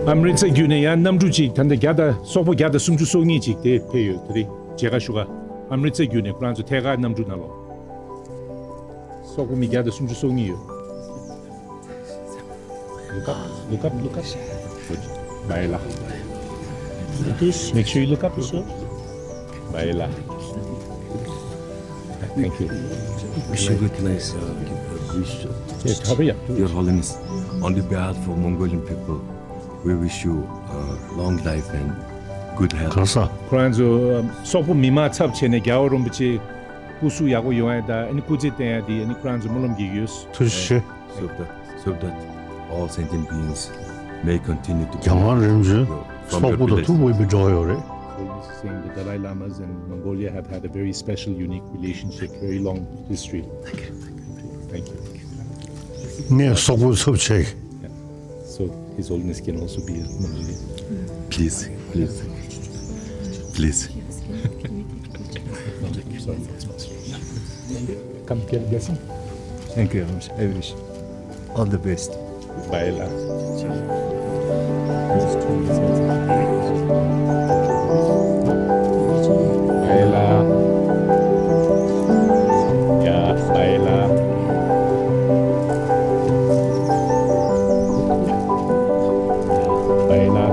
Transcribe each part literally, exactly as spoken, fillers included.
ཨམ་རི་ཚ་བརྒྱུད་ནས་ཡང་གནམ་གྲུ་གཅིག་ད་ལྟ་བརྒྱ་དང་སོག་པོ་བརྒྱ་དང་སུམ་ཅུ་སོ་གཉིས་ཅིག་དེ་ཕེབས་ཡོད། དེ་རིང་མཇལ་ཁ་ཞུ་ག་ཨམ་རི་ཚ་བརྒྱུད་ནས་ཁོ་རང་ཚོ་ཐད་ཀར་གནམ་གྲུ་ནང་ལོགས་སོག་པོ་མི་བརྒྱ་དང་སུམ་ཅུ་སོ་གཉིས་ཡོད། Look up, look up, look up. Good. Baila. This Make sure you look up. This one? Baila. Thank you. Wish you good night, uh, wish Yes, hurry up. Your Holiness, on the behalf of Mongolian people, we wish you, uh, long life and good health. གང་ཟག་ཁོ་རང་ཚོ་སོག་པོ་མི་མང་ཚབ་བྱས་ནས་རྒྱལ་བ་རིན་པོ་ཆེ་སྐུ་གཟུགས་ཡག་པོ་ཡོང་ཡ་དང་ཨ་ནི་སྐུ་ཚེ་བརྟན་ཡ་དེ་ཨ་ནི་ཁོ་རང་ཚོ་སྨོན་ལམ་རྒྱག་གི་ཡོད། ཐུགས་རྗེ་ཆེ། So that, so that all sentient beings may continue to རྒྱལ་བ་རིན་པོ་ཆེ་from སོག་པོ་དང་ཐུག་པའི་མི་འགྲོ་ཡོད་རེད། Holiness is saying the Dalai Lamas and Mongolia have had a very special, unique relationship, very long history. Thank you. ངས་སོག་པོའི་ཚབ་བྱེད། So His Holiness can also be a Mongolian. Please, please, please. Come, get, get some. Thank you very much. I wish all the best. Baila. Baila. Ya, baila. Baila.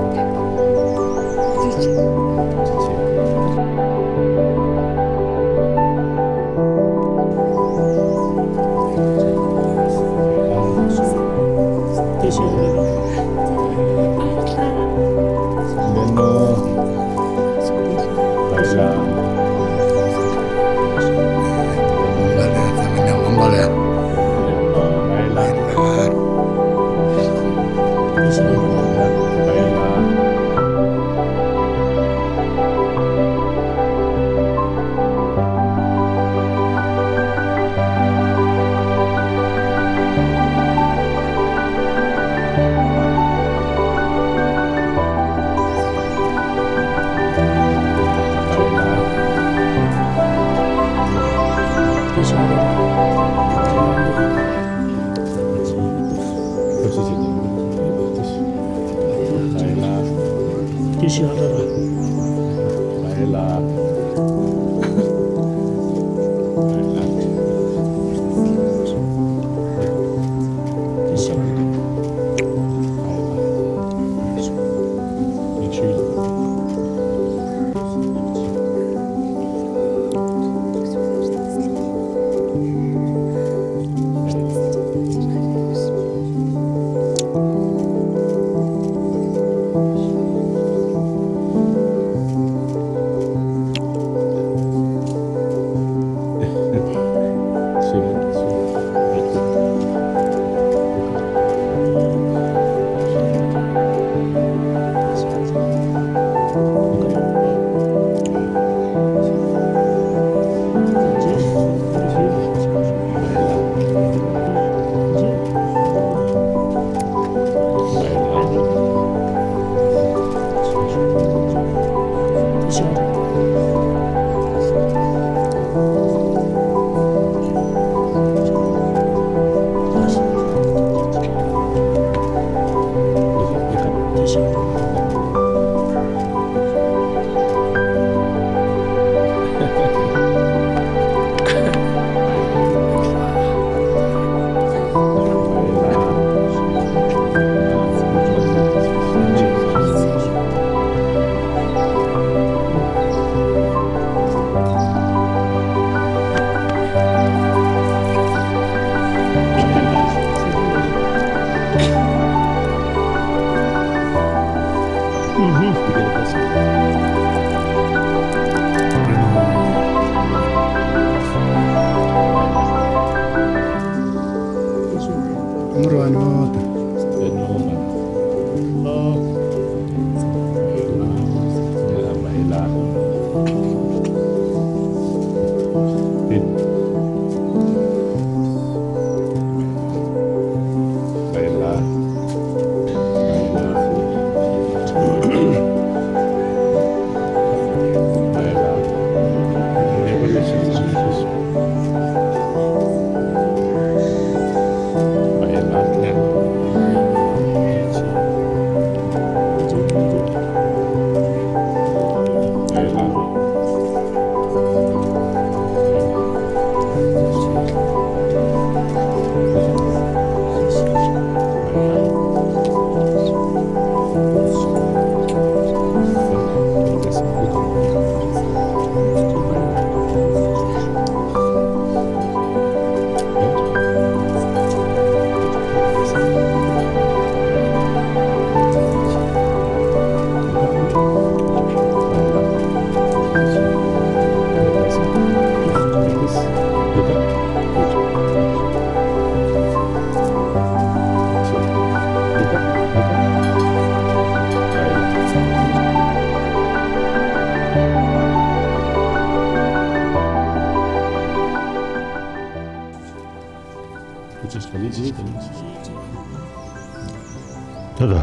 ད་ལྟ་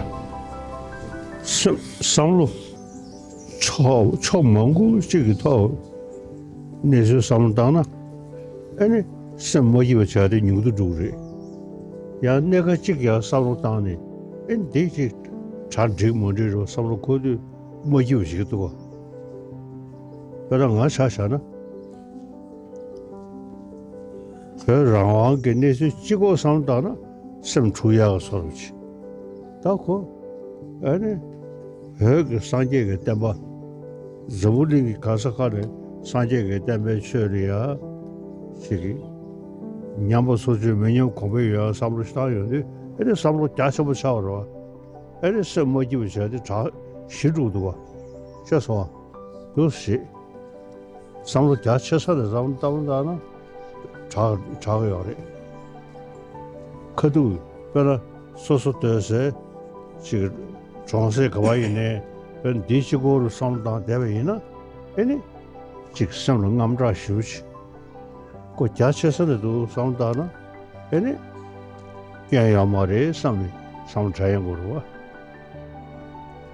སེམས་བསམ་བློ་ཕྱོགས་ཕྱོགས་མང་པོ་གཅིག་གི་ཐོག་གནས་ཚུལ་བསམ་བློ་བཏང་ན། ཨེ་ནི་སེམས་མ་སྐྱིད་པ་བྱས་ཏེ་ཉུང་དུ་འགྲོ་གི་རེད། ཡང་གནད་འགག་གཅིག་ཡང་བསམ་བློ་བཏང་ནས་ཨེ་ནི་དེ་གཅིག་གྲ་འགྲིག་མ་འགྲིག་རེད་བསམ་བློ་འཁོར་དུས་མ་སྐྱིད་པ་ཞིག་འདུག་ག་དཔེར་ན་ང་ཆ་བཞག་ན། བོད་རང་དབང་གི་གནས་ཚུལ་གཅིག་པོ་བསམ་བློ་བཏང་ན་སེམས་འཁྲུག་ཡག་གི་བཟོ་འདྲ་ཅིག་ད་ཁོ་ཨེ་ནི་བོད་ཀྱི་སངས་རྒྱས་ཀྱི་བསྟན་པ། འཛམ་བུ་གླིང་གི་ག་ས་ག་ནས་སངས་རྒྱས་ཀྱི་བསྟན་པའི་ཆོས་ལ་ཡ་ཞིག་གི་ཉམས་པ་སོར་ཆུད་མི་ཉམས་གོང་འཕེལ་ཡོང་ཡ་བསམ་བློ་ཞིག་བཏང་ཡོང་དུས་ཨེ་ནི་བསམ་བློ་རྒྱ་ཆེན་པོ་ཆགས་པ་རེད་བ། ཨེ་ནི་སེམས་མ་སྐྱིད་པ་བྱས་ཏེ་དྲག་ཞི་འགྲོ་གི་འདུག་བ། ཤེས་སོང་བ། འདུག་ཞེས། བསམ་བློ་རྒྱ་ཆེ་ས་ནས་བསམ་བློ་བཏང་བཏང་ན་དྲག་དྲག་གི་ཡོད་རེད། ཁ་ཐུག་དཔེར་ན་སོ་སོ་སྡོད་སའི་ཅིག་གྲོང་གསེབ་ག་བ་ཡིན་ནའི་དཔེར་ན་འདི་གཅིག་པོ་རུ་བསམ་བློ་བཏང་བསྡད་པ་ཡིན་ན་ཨེ་ནི་ཅིག་སེམས་ལ་དངངས་སྐྲག་ཞེ་པོ་ཅིག་ཁོ་རྒྱ་ཆེ་ས་ནས་འདུག་བསམ་བློ་བཏང་ན་ཨེ་ནི་སྐྱོན་ཡོད་མ་རེད་བསམ་ནས་བསམ་བློ་དྲན་ཡོང་དགོས་རེད་བ།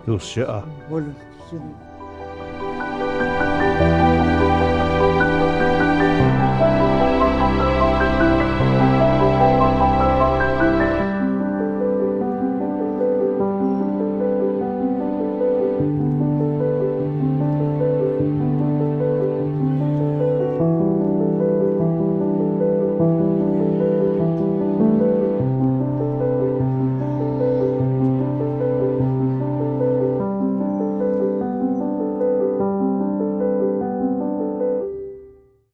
འདུག་ཞེས་ཨ།